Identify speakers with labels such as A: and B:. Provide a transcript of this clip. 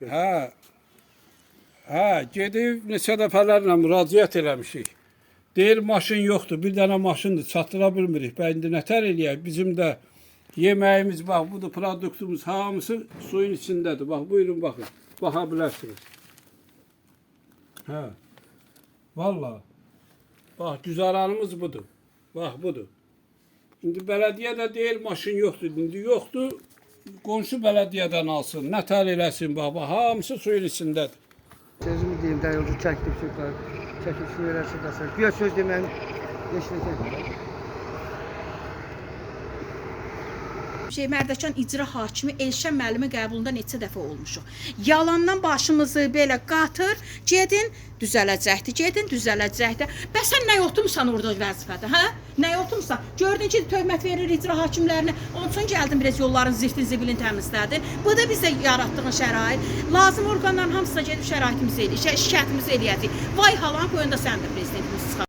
A: Hə. Hə, gedib neçə dəfələrlə müraciət eləmişik. Deyir maşın yoxdur, bir dənə maşındır, çatdıra bilmirik. Bə indi nətər eləyək? Bizim də yeməyimiz bax budur, produktumuz hamısı suyun içindədir. Bax buyurun baxın. Baxa bilərsiniz. Hə. Vallahi. Bax güzaranımız budur. Bax budur. İndi bələdiyyə də deyir maşın yoxdur. İndi yoxdur. Qonşu bələdiyyədən alsın. Nətər eləsin bax, bax hamısı suyun içindədir.
B: Sözümü deyim də yolcu çəkdim sözlər. Çəkilsin verərsə də söz. Güya söz deməyim heç nə çəkmir.
C: Şey Mərdəkan icra hakimi Elşən müəllimin qəbulunda neçə dəfə olmuşuq. Yalandan başımızı belə qatır, gedin düzələcəkdi, gedin düzələcəkdi. Bəs sən nə yoxdumsan orada vəzifədə, hə? Nə yoxdumsan? Gördün ki, töhmət verir icra hakimlərinə. Onun üçün gəldin biraz yolların zirtin zibilin təmizlədin. Bu da bizə yaratdığın şərait. Lazım orqanların hamısına gedib şəraitimizi eləyək, şikayətimizi eləyəcəyik. Vay halan qoyun da sən də prezidentimiz çıxar.